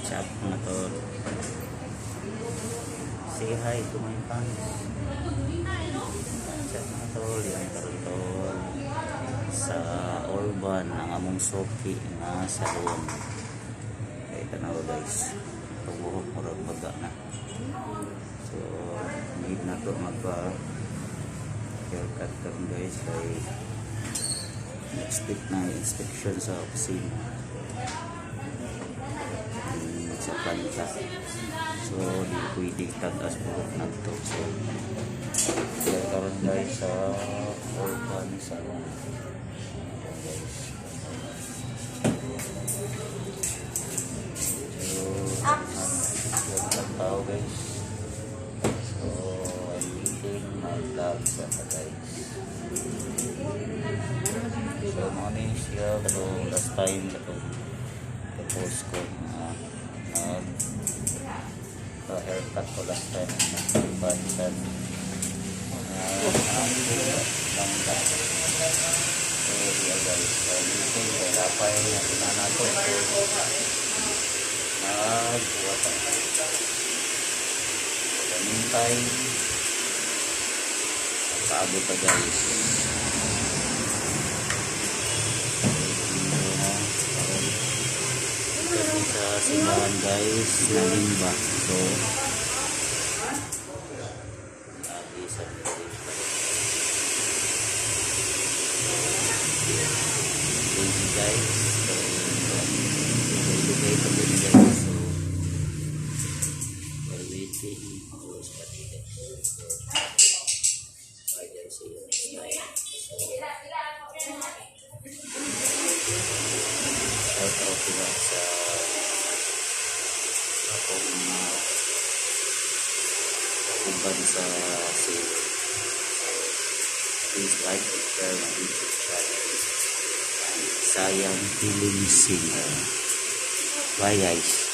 What's up, mga tol? Say hi to my fans. What's up, mga tol? Yan karon, tol. Sa Urban ang among suki nga salon. Kay tanaw, guys. Pagbuhok, murag baga na. So need na to magpa haircut karon, guys, kay next week na inspection sa opisina sa planta. So, di pwede tag-as buhok na to. So, kaya karon, guys, sa Urban Salon. Ayan, guys. So, nag tao, guys. So, I'm meeting my vlog sa guys. So, mao ni siya katong last time katong post ko na nag haircut ko last time na bansan langga. So, yeah, guys, so, meeting kay lapay na nato. So, nagbuhat ako. For the meantime, paabot pa, guys. Domingo na karon. Kami sa simbahan, guys, nalimba. So, lagi sa meeting karon. So, busy, guys. So, dugay-dugay pa din, guys. So, we're waiting. Always pa din, guys. So, bye, guys. See you next time. So, shout out sila sa akong kauban sa sale. So, please like and share my YouTube channel. And Sayang Healing Singer. Bye, guys.